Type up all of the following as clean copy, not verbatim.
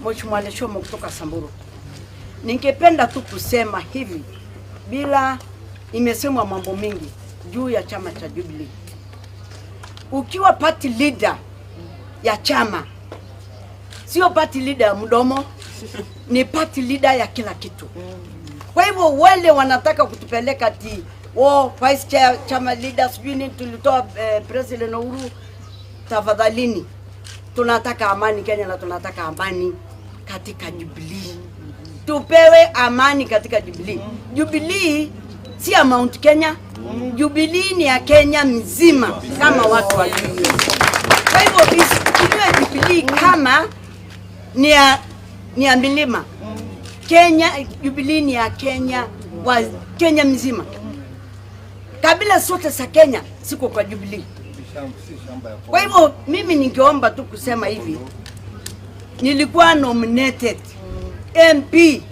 Mheshimiwa Leshomo kutoka Samburu. Ningependa tu kusema hivi, bila imesemwa mambo mingi juu ya chama cha Jubilee. Ukiwa party leader ya chama, sio party leader ya mdomo, ni party leader ya kila kitu. Kwa hivyo wale wanataka kutupeleka ti oh, vice chair, chama leader sijui nini, tulitoa President Uhuru, tafadhalini, tunataka amani Kenya na tunataka amani katika Jubilee. Tupewe amani katika Jubilee. Jubilee si ya Mount Kenya, Jubilee ni ya Kenya mzima kama watu wa Jubilee. Kwa hivyo isichukuliwe Jubilee kama ni ya milima Kenya. Jubilee ni ya Kenya wa Kenya mzima, kabila zote za Kenya siko kwa Jubilee. Kwa hivyo mimi ningeomba tu kusema hivi, nilikuwa nominated MP,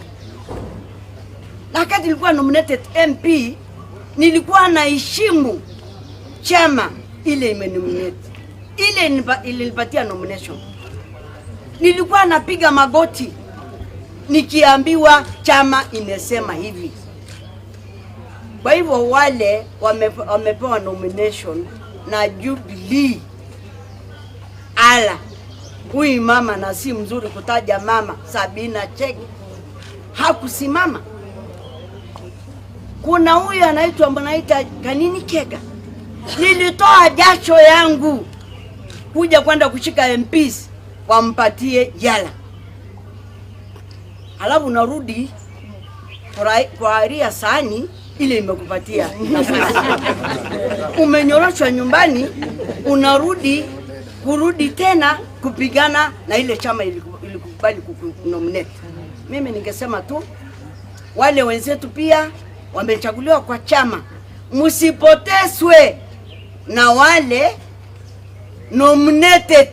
na wakati nilikuwa nominated MP nilikuwa naheshimu chama ile imenominate, ile ilinipatia nomination. Nilikuwa napiga magoti nikiambiwa chama imesema hivi. Kwa hivyo wale wamepewa nomination na Jubilee, ala huyu mama, na si mzuri kutaja mama Sabina Chege hakusimama. Kuna huyu anaitwa mnaita Kanini Kega, nilitoa jasho yangu kuja kwenda kushika MPs wampatie Yala, alafu narudi kwa sahani ile imekupatia nafasi. Umenyoroshwa nyumbani, unarudi kurudi tena kupigana na ile chama ilikubali kukunominate. Mimi ningesema tu wale wenzetu pia wamechaguliwa kwa chama, msipotezwe na wale nominated,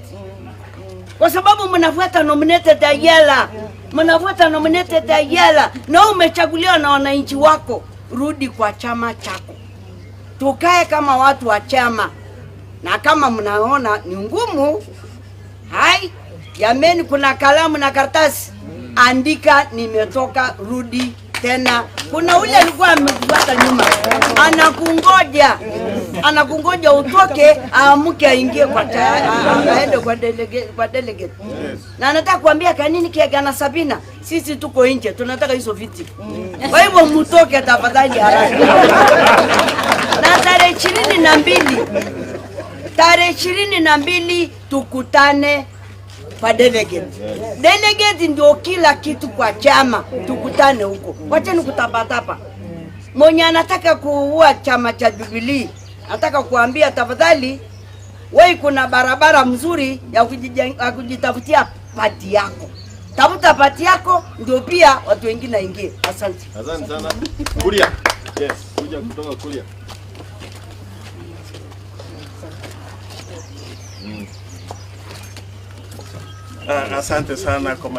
kwa sababu mnafuata nominated Ayala, mnafuata nominated Ayala na umechaguliwa na wananchi wako. Rudi kwa chama chako, tukae kama watu wa chama, na kama mnaona ni ngumu, hai jameni, kuna kalamu na karatasi, andika nimetoka, rudi tena. Kuna ule alikuwa amekufuata nyuma, anakungoja, anakungoja utoke, aamke aingie kwa aende kwa delegate. Na anataka kuambia Kanini Kega na Sabina, sisi tuko nje, tunataka hizo viti. Kwa hivyo mtoke tafadhali haraka. Na tarehe 22, tarehe 22 tukutane kwa delegate. Delegate ndio kila kitu kwa chama, tukutane huko. Wacheni kutapatapa. Mwenye anataka kuua chama cha Jubilee, nataka kuambia tafadhali, wewe kuna barabara mzuri ya kujitafutia party yako. Tafuta party yako ndio pia watu wengine aingie. Asante. Asante sana. Kuria. Yes, kuja kutoka Kuria. Asante sana kwa